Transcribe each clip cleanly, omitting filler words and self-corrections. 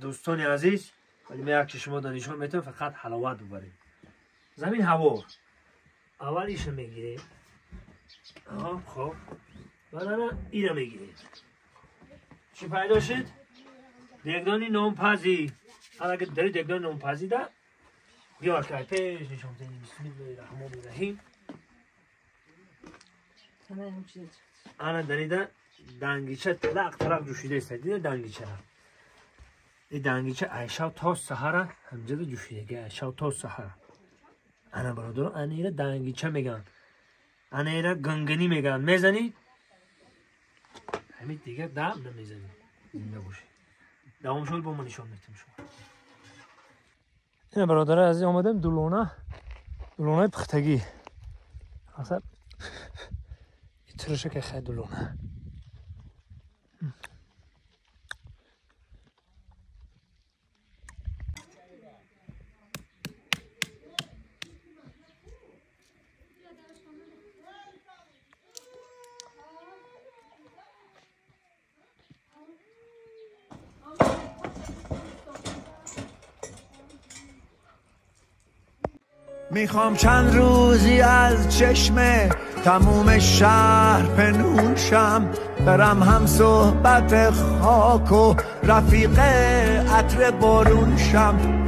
Дӯстони азиз, вале ма як шумо да нишон метавам, фақат ҳаловат бубарем. Замин ҳавор. Аввал иша мегирем. Хоб. Баъд ира мегирем. Чӣ пайдо шуд? Дегдони нонпазӣ. Ага дари дегдони нонпазӣ да биёр кай пеш нишон медиҳем. Бисмиллоҳи раҳмони раҳим. Ана дарида дангича талақ талақ ҷӯшида иста. Дида дангичара. И дангича айшав то саҳара ҳамҷада ҷӯшидаги, айшав то саҳара. Ана бародаро, ана ира дангича меган. Ана ира гангани меган. Мезани? Ҳамин дигар дам намезани. Зинда бошӣ. Давом шуд, бо ма нишон метам шумо. Ина бародаро азиз, омадем дулона. Дулонаи пухтагӣ. Асал итруша ки хай дулона. میخوام چند روزی از چشم تموم شهر پنهون شم، برم هم صحبت خاک و رفیق عطر بارون شم.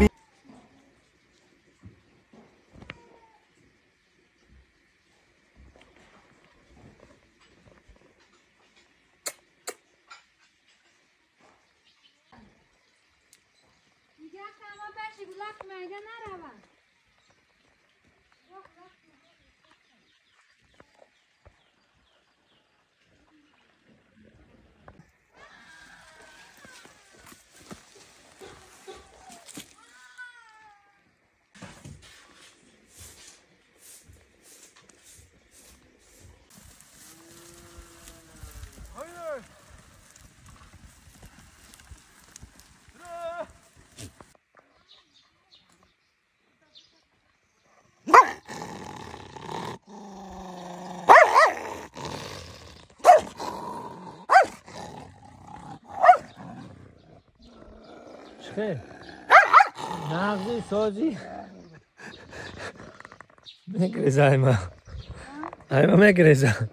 نغزی سازی میگریزه ایما ایما میگریزه.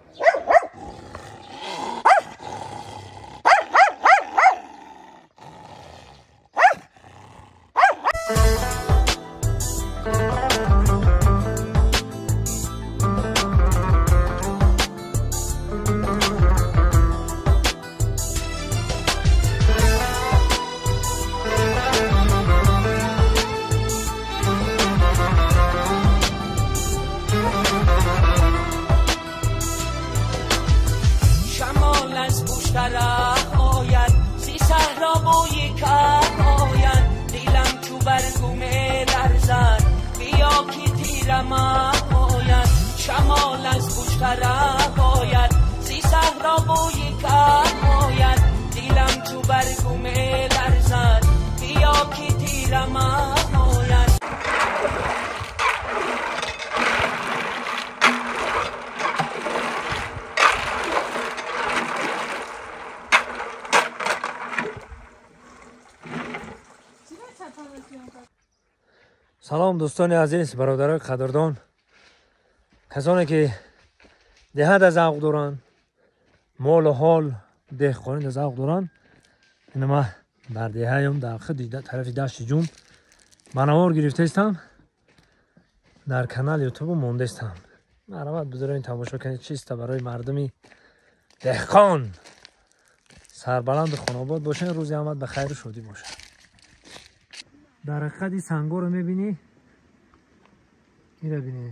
Салом дӯстони азиз, бародарои қадрдон, касоне ки деҳат завқ доранд, молу ҳол деҳқонӣ завқ доранд. Ина ма дар деҳаям дар худи тарафи дашти ҷум ба навор гирифтаистам, дар канал ютубу мондаистам. Марҳамат бузургон тамошо кунед, чиста барои мардуми деҳқон. Сарбаланду хонобод бошед, рӯзи омад ба хайру шодӣ бошад. Дар ҳақиқат ин сангоро мебинӣ, ира бинӣ,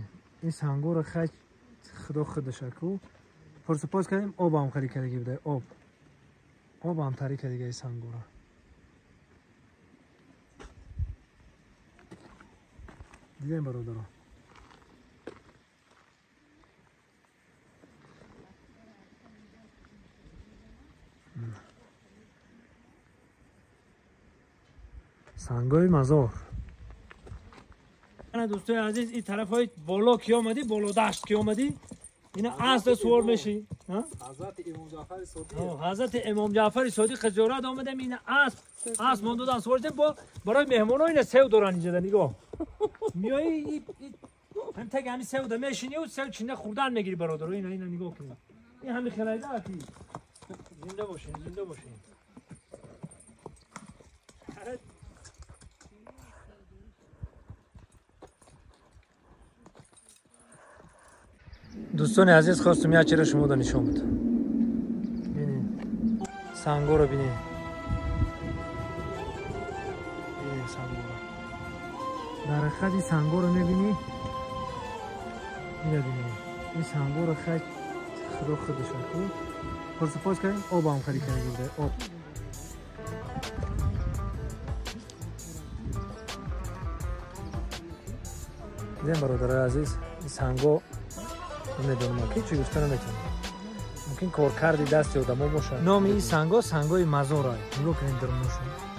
ин сангоро хай худо худашаку пурсупос кардем, об ҳам хари кардаги буда, об об ҳам тари кардаги ин сангоро. Дидем бародаро. Сангои мазор. Дӯстои азиз, ин тарафҳои боло ки омадӣ, боло дашт ки омадӣ, ина асл сувор мешӣ. حضرت امام جعفر صادق. حضرت امام جعفر صادق زیارت آمدیم. این اسب مون دادن سوارده با برای مهمان‌ها. اینا سیو دارن اینجا نگاه. میای هم تک همین سیو ده میشینی و سیو چینه خوردن میگیری برادر. اینا نگاه کن. این همین خلیده اتی. زنده باشین زنده باشین. دوستان عزیز خواستم یک چیز شما را نشون بدم. ببینید سنگا رو ببینید. ببینید سنگا رو. در حقیقت این سنگا رو می‌بینی؟ اینو ببینید. این سنگا رو خیلی خدا خودش کو. پرسپوز کردیم آب هم خرید کردیم آب. دیدم برادرای عزیز این سنگا نمیدونم که چی گفته نمیتونم. ممکن کارکردی دست آدم‌ها باشه. نام این سنگا سنگای مزار است. نگاه کنید درونشون.